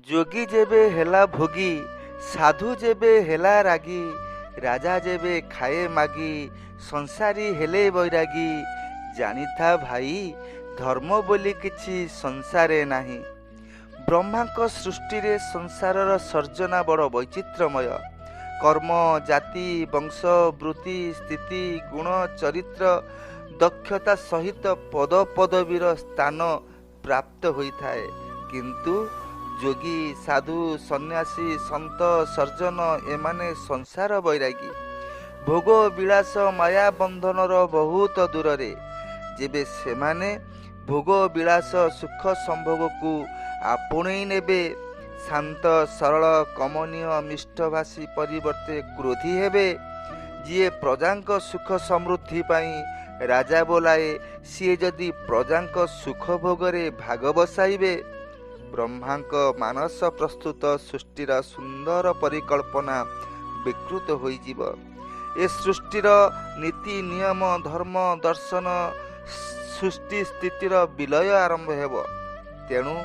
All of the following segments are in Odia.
ଯୋଗୀ ଯେବେ ହେଲା ଭୋଗୀ, ସାଧୁ ଯେବେ ହେଲା ରାଗି, ରାଜା ଯେବେ ଖାଏ ମାଗି, ସଂସାରୀ ହେଲେ ବୈରାଗୀ, ଜାଣିଥା ଭାଇ, ଧର୍ମ ବୋଲି କିଛି ସଂସାରେ ନାହିଁ। ବ୍ରହ୍ମାଙ୍କ ସୃଷ୍ଟିରେ ସଂସାରର ସର୍ଜନା ବଡ଼ ବୈଚିତ୍ର୍ୟମୟ। କର୍ମ, ଜାତି, ବଂଶ, ବୃତ୍ତି, ସ୍ଥିତି, ଗୁଣ, ଚରିତ୍ର, ଦକ୍ଷତା ସହିତ ପଦପଦବୀର ସ୍ଥାନ ପ୍ରାପ୍ତ ହୋଇଥାଏ। କିନ୍ତୁ ଯୋଗୀ, ସାଧୁ, ସନ୍ନ୍ୟାସୀ, ସନ୍ତ, ସର୍ଜନ ଏମାନେ ସଂସାର ବୈରାଗୀ। ଭୋଗ ବିଳାସ ମାୟା ବନ୍ଧନର ବହୁତ ଦୂରରେ। ଯେବେ ସେମାନେ ଭୋଗ ବିଳାସ ସୁଖ ସମ୍ଭୋଗକୁ ଆପଣେଇ ନେବେ, ଶାନ୍ତ, ସରଳ, କମନୀୟ, ମିଷ୍ଟଭାଷୀ ପରିବର୍ତ୍ତେ କ୍ରୋଧୀ ହେବେ, ଯିଏ ପ୍ରଜାଙ୍କ ସୁଖ ସମୃଦ୍ଧି ପାଇଁ ରାଜା ବୋଲାଏ, ସିଏ ଯଦି ପ୍ରଜାଙ୍କ ସୁଖ ଭୋଗରେ ଭାଗ ବସାଇବେ, ବ୍ରହ୍ମାଙ୍କ ମାନସ ପ୍ରସ୍ତୁତ ସୃଷ୍ଟିର ସୁନ୍ଦର ପରିକଳ୍ପନା ବିକୃତ ହୋଇଯିବ। ଏ ସୃଷ୍ଟିର ନୀତି ନିୟମ, ଧର୍ମ ଦର୍ଶନ, ସୃଷ୍ଟି ସ୍ଥିତିର ବିଲୟ ଆରମ୍ଭ ହେବ। ତେଣୁ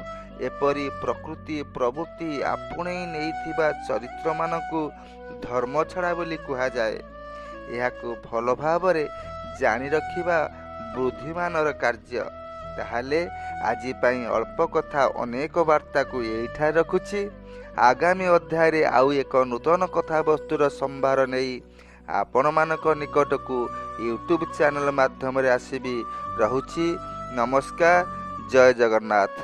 ଏପରି ପ୍ରକୃତି ପ୍ରବୃତ୍ତି ଆପଣେଇ ନେଇଥିବା ଚରିତ୍ରମାନଙ୍କୁ ଧର୍ମ ଛଡ଼ା ବୋଲି କୁହାଯାଏ। ଏହାକୁ ଭଲ ଭାବରେ ଜାଣି ରଖିବା ବୁଦ୍ଧିମାନର କାର୍ଯ୍ୟ। ତାହେଲେ ଆଜି ପାଇଁ ଅଳ୍ପ କଥା ଅନେକ ବାର୍ତ୍ତାକୁ ଏଇଠାରେ ରଖୁଛି। ଆଗାମୀ ଅଧ୍ୟାୟରେ ଆଉ ଏକ ନୂତନ କଥାବସ୍ତୁର ସମ୍ଭାର ନେଇ ଆପଣମାନଙ୍କ ନିକଟକୁ ୟୁଟ୍ୟୁବ୍ ଚ୍ୟାନେଲ୍ ମାଧ୍ୟମରେ ଆସିବି। ରହୁଛି, ନମସ୍କାର, ଜୟ ଜଗନ୍ନାଥ।